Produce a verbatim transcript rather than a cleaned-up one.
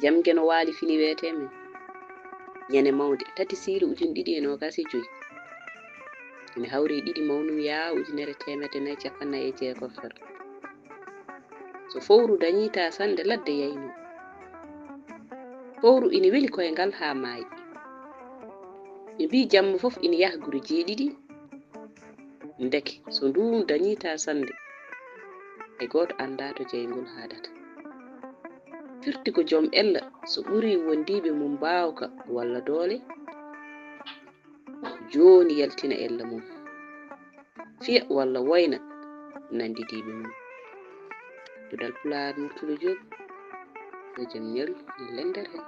Jamge no waali fini weetee men. Ñande mawnde, tati siilu ujine ɗiɗi e noogaas e joy. Ina hawri e ɗiɗi mawnum yaa ujunere teemedde nayi cappanɗe nayi e jeego fer. So fowru dañii taasannde ladde yaynoo. Fowru ina weli koyngal haa maayi. Ɓe mbii jamma fof ina yaha gure jeeɗiɗi. Ndeke, so nduun dañii taasannde, hay gooto anndaa to jeyngol haadata. Firti ko joom ella so ɓurii wondiiɓe mum mbaawka walla doole, jooni yaltina ella mum, fiya walla woyna nanndidiiɓe mum. Duɗal Pulaar, Murtuɗo Joob, yo jam ñaru, ñallen nder heen.